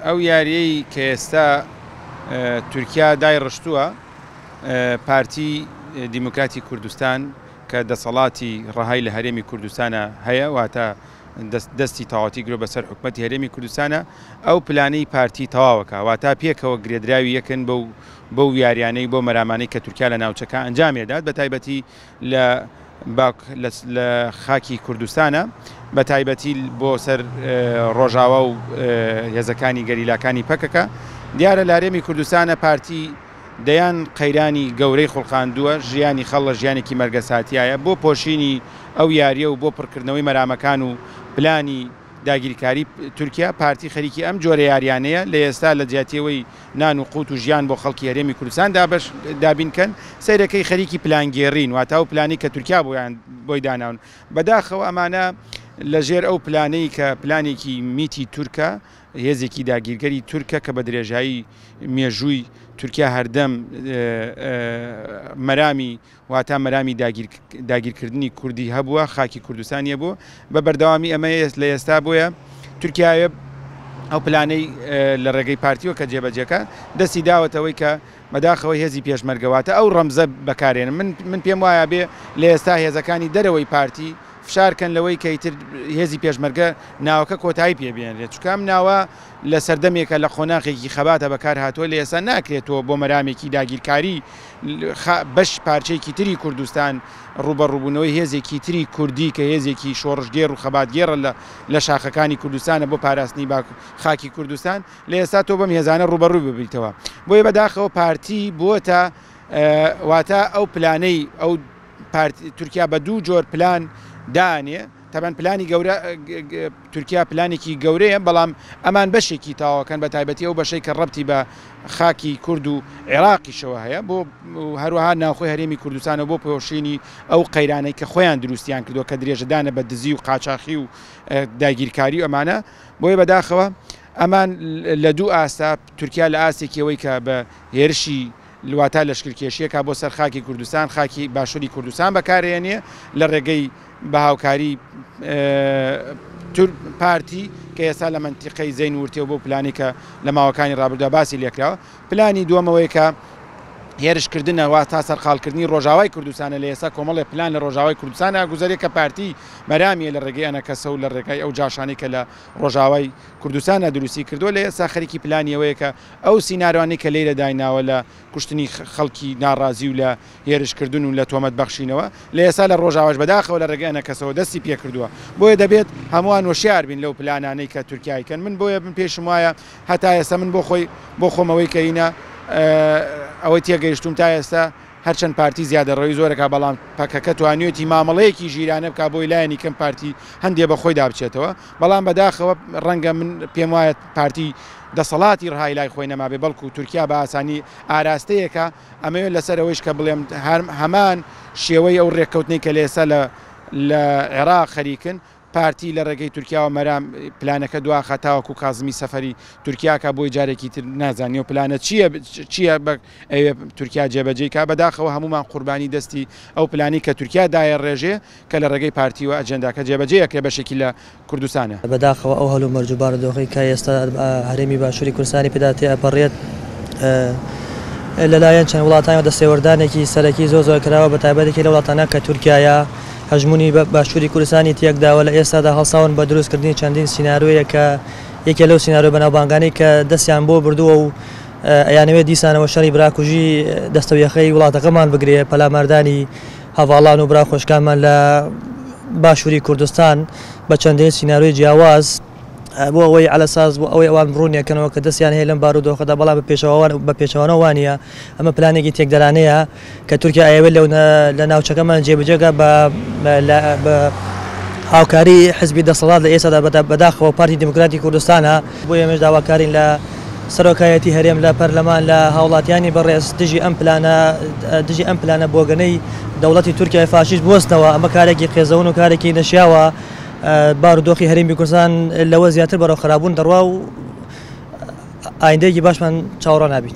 ئەو یاریەی کە ئێستا تورکیا دایڕشتووە، پارتی دیموکراتی کوردستان کە دەسەڵاتی ڕەهای لە هەرێمی کوردستانە هەیە، واتە دەستی تەواوەتی گرۆ بەسەر حکومەتی هەرێمی کوردستانە، ئەو پلانەی پارتی تەواوەکە، واتە پێکەوە گرێدراوی یەکن بەو یاریانەی بۆ مەرامانەی کە تورکیا لە ناوچەکە ئەنجامێدات، بە تایبەتی لە باک لە خاکی کوردستانە بە تایبەتی بۆ سەر ڕۆژاوا و هێزەکانی گەریلاکانی پەکەکە. دیارە لە هەرێمی کوردستانە پارتی دەیان قەیرانی گەورەی خوڵقاندووە، ژیانی خەڵ لە ژیانێکی مەرگەساتیایە بۆ پۆشینی ئەو یاریە و بۆ پڕکردنەوەی مەرامەکان و پلانی داگیرکاری تورکیا، پارتی خەریکی ئەم جۆرە یاریانەیە، لە ئێستا لە جیاتی ئەوەی نان و قوت و ژیان بۆ خەڵکی هەرێمی کوردستان دابەش دابین کەن، سەیرەکەی خەریکی پلانگێڕین، واتە ئەو پلانەی کە تورکیا بۆیان بۆی داناون. بەداخەوە ئەمانە لە ژێر ئەو پلانەی کە پلانێکی میتی تورکە، هێزێکی داگیرگەری تورکە کە بە درێژایی مێژووی تورکیا هەردەم مەرامی واتە مەرامی داگیرکردنی کوردی هەبووە، خاکی کوردستانی هەبووە بە بەردەوامی ئەمە لە ئێستا بۆیە تورکیاوێ ئەو پلانەی لە ڕێگەی پارتیەوە کە جێبەجێکە دەستی داوەتەوەی کە بەداخەوە هێزی پێشمەرگەواتە ئەو ڕەمزە بەکارێن من پێم وایە بێ لە ئێستا هێزەکانی دەرەوەی پارتی فشار کەن لەوەی کە ئیتر هێزی پێشمەرگە ناوەکە کۆتایی پێ بێنرێت چونکە ئەم ناوە لە سەردەمێکە لە قۆناغێکی خەباتە بەکار هاتووە لە ئێستا ناکرێت تۆ بۆ مەرامێکی داگیرکاری بەش پارچەیەکی تری کوردستان ڕووبەڕووبوونەوەی هێزێکی تری کوردی کە هێزێکی شۆڕشگێڕ و خەباتگێڕە لە شاخەکانی کوردستانە بۆ پاراستنی خاکی کوردستان لە ئێستا تۆ بەم هێزانە ڕووبەڕووی ببیتەوە بۆیە بەداخەوە پارتی بووەتە واتە ئەو پلانەی ئەو پارتی تورکیا بە دوو جۆر پلان دانێ تەبەن پلانی گەورە تورکیا پلانێکی گەورەیە بەڵام ئەمان بەشێکی تاوەکەن بە تایبەتی ئەو بەشەی کە ڕەبتی بە خاکی کورد و عێراقیشەوە هەیە بۆ هەروەها ناوخۆی هەرێمی کوردستانەوە بۆ پۆشینی ئەو قەیرانەی کە خۆیان دروستیان کردووە کە درێژەدانە بە دزی و قاچاخی و داگیرکاری و ئەمانە بۆیە بەداخەوە ئەمان لە دوو ئاستا تورکیا لە ئاستێکی ئەوەی کە بە هێرشی واتا لەشکرکێشیەکە بۆ سەر خاکی کوردستان، خاکی باشوری کوردستان بەکارێنێ لە ڕێگەی بە هاوکاری پارتی کە ئێستا لە مەنتیقەی زەین ورتێ و بۆ پلانی کە لە ماوەکانی ڕابردووە باسی لێکراوە. پلانی دووەمەوەی کە هێرشکردنە واتا سەرقاڵکردنی ڕۆژاوای کوردستانە لە ئێستا کۆمەڵێ پلان لە ڕۆژاوای کوردستان ئاگوزەرێ کە پارتی مەرامیە لە ڕێگەی ئەنەکەسە و لە ڕێگای ئەو جاشانەی کە لە ڕۆژاوای کوردستانە دروستی کردووە لە ئێستا خەریکی پلانی ئەوەیە کە ئەو سیناریۆانەی کە لێرە دایناوە لە کوشتنی خەڵکی ناڕازی و لە هێرشکردن و لە تۆمەت بەخشینەوە لە ئێستا لە ڕۆژاواش بەداخەوە لە ڕێگەی ئەنەکەسەوە دەستی پێکردووە بۆیە دەبێت هەمووان وشیار بین لەو پلانانەی کە تورکیای کەن من بۆیە من پێشم وایە هەتا ئێستا من بۆ خۆی بۆ خۆمەوەی کە هینە ئەوەی تێگەیشتوم تا ئێستا هەرچەند پارتی زیادەڕەوی زۆرەکا بەڵام پەکەکە توانیوێتی مامەڵەیەکی ژیرانە بکا بۆی لایەنی کەم پارتی هەندێ بە خۆیدا بچێتەوە بەڵام بەداخەوە ڕەنگە من پێم وایە پارتی دەسەڵاتی ڕەهای لای خۆی نەمابێ بەڵکو تورکیا بە ئاسانی ئاراستەیەکە ئەمەوێت لەسەر ئەوەیش کە بڵێم هەمان شێوەی ئەو ڕێککەوتنەی کە لە ئێستا لە لە عێراق خەریکن پارتی لە ڕێگەی تورکیاوە مەرام پلانەکە دواخا تاوەکو کازمی سەفەری تورکیاکە بۆی جارێکی تر نازانانی و پلانە چییە چییە بە ئەوێ تورکیا جێبەجێی کا بەداخەوە هەمومان قوربانی دەستی ئەو پلانی کە تورکیا دایە ڕێژێ کە لە ڕێگەی پارتیوە ئەجێنداکە جێبەجێ ئەکرێ بەشێکی لە کوردستانە. بەداخەوە ئەو هەلومەرج و بارودۆخەی کە ئێستا هەرێمی باشووری کوردستانی پێدا تێئەپەڕێت لەلایەن چەند وڵاتانەوە دەستێوەردانێکی سەرەکی زۆر زۆر کراوە بە تایبەت یەکێک لەو وڵاتانە کە تورکیایە هەژموونی باشووری کوردستانی تێکداوە لە ئێستادا هەڵساون بە دروستکردنی چەندین سیناریۆیەک کە یەکێ لەو سیناریۆ بەناوبانگانەی کە دەستیان بۆ بردووە و ئەیانەوێت دیسانەوە شەڕی براکوژی دەستەویەخەی وڵاتەکەمان بگرێ پەلاماردانی هەڤاڵان و برا خۆشکانمان لە باشووری کوردستان بە چەندین سیناریۆی جیاواز بۆ ئەوەی عەلەساس بۆ ئەوەی ئەوان ڕوونیەکەنەوە کە دەستیان هەیە لەم بارودۆخەدا بەڵام بە پێچەوان بە پێچەوانەوە وانە ئەمە پلانێکی تێکدەرانەیە کە تورکیا ئەیەوێت لەو لە ناوچەکەمان جێبەجێکە بە بە هاوکاری حزبی دەسەڵات لە ئێستادا بەداخەوە پارتی دیموکراتی کوردستانە. بۆ ئێمەش داواکارین لە سەرۆکایەتی هەرێم لە پەرلەمان لە هاوڵاتیانی بەڕێز دژی ئەم پلانە دژی ئەم پلانە بۆگەنەی دەوڵەتی تورکیای فاشیست بوەستنەوە ئەمە کارێکی قێزەون و کارێکی نەشیاوە بارودۆخی هەرێمی کوردستان لەوە زیاتر بەرەو خراپبوون دەڕوا و ئایندەیەکی باشمان چاوەڕوان نابین.